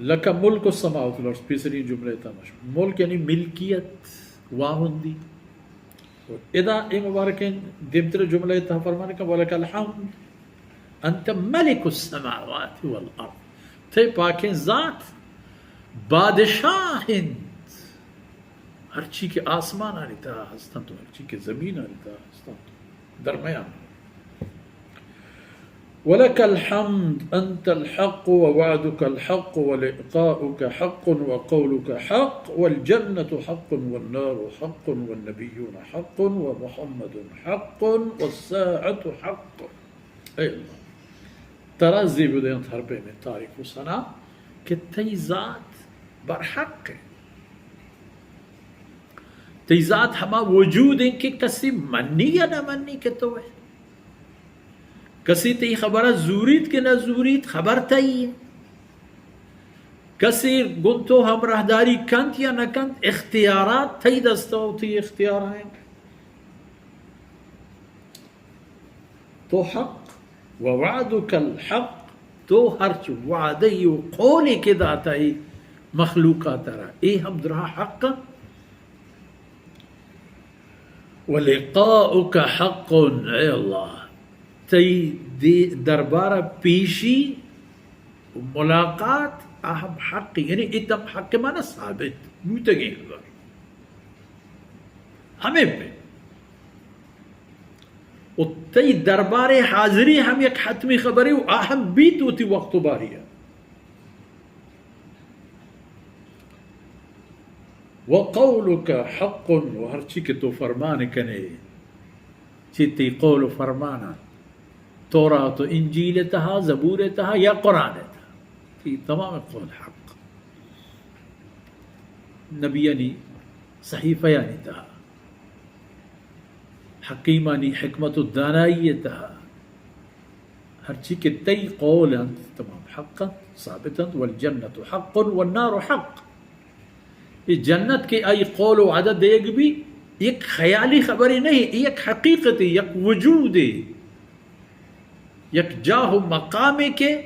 لک ملک السماوات والارض، پیسریں جملہ ءِ تہا مش، ملک یعنی ملکیت، واہندی۔ و ادا اے مبارکیں دیمتر جملہ ءِ تہا فرمان کہ ولک الحمد انت ملک السماوات والارض، تئی پاکیں ذات بادشاہ انت ہرچی کہ آسمانانی تہا ہست انت و ہرچی کہ زمینانی تہا ہست انت درمیان۔ ولک الحمد انت الحق ووعدک الحق ولقاؤک حق وقولک حق والجنة حق والنار حق والنبیون حق ومحمد حق والساعة حق۔ اے اللہ، ترا زیب دینت ہر پیمیں تعریف و ثنا کہ تئی ذات برحق انت۔ تئی ذات ہما وجود انت کہ کسی منی یا نہ منی کہ تو ئے۔ کسی تئی خبر ءَ زوریت کہ نہ زوریت، خبر تئی انت۔ کسی گوں تو ہمراہداری کنت یا نہ کنت، اختیارات تئی دست ءَ و تئی اختیار ءَ انت۔ تو حق، ووعدک الحق، تو ہرچ وعدہ و قولے کہ داتہ اے مخلوقات ءَ را، اے ہم درا حق انت۔ ولقاؤک حق، اے اللہ، تئی دے دربار ءَ پیشی و ملاقات آ ہم حق، یعنی اے تم حق مانا ثابت بوتگیں خبر ہمے پہ۔ و تئی دربار ءَ حاضری ہم یک حتمی خبرے و آ ہم بیت وتی وقت و باری ءَ۔ وقولک حق، و ہرچی کہ تو فرمان کنے، چی تئی قول و فرمان انت، تورات و انجیل ءِ تہا، زبور ءِ تہا یا قرآن ءِ تہا، تئی تمام قول حق۔ نبیانی صحیفہ یانی تہا، حکیمانی حکمت و دانائی ءِ تہا، ہرچی کہ تئی قول انت، تمام حق انت، ثابت انت۔ والجنة حق والنار حق۔ اے جنت کہ آئی قول و وعدہ دیگ بی، یک خیالی خبرے نہیں، اے یک حقیقتے، یک وجودے، یک جاہ و مقامے کہ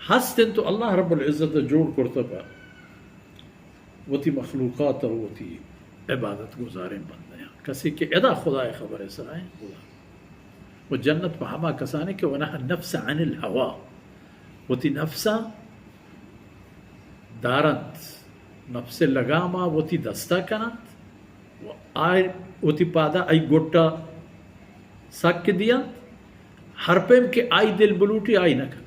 ہست انت و اللہ رب العزت ءَ جوڑ کرتہ پہ وتی مخلوقات ءَ وتی عبادت گزاریں بندیاں۔ کسے کہ ادا خدا ءِ خبر ءِ سرا انت، خدا و جنت پہ ہما کسانے کہ ونهى النفس عن الهوى، وتی نفس ءَ دارنت، نفس ءِ لگام ءَ وتی دست ءَ کننت و آئی وتی پاد ءَ آئی گٹ ءَ سک دینت، ہر پیم کہ آئی دل بلوٹی آئی نہ کننت۔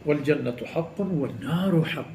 والجنة حق والنار حق۔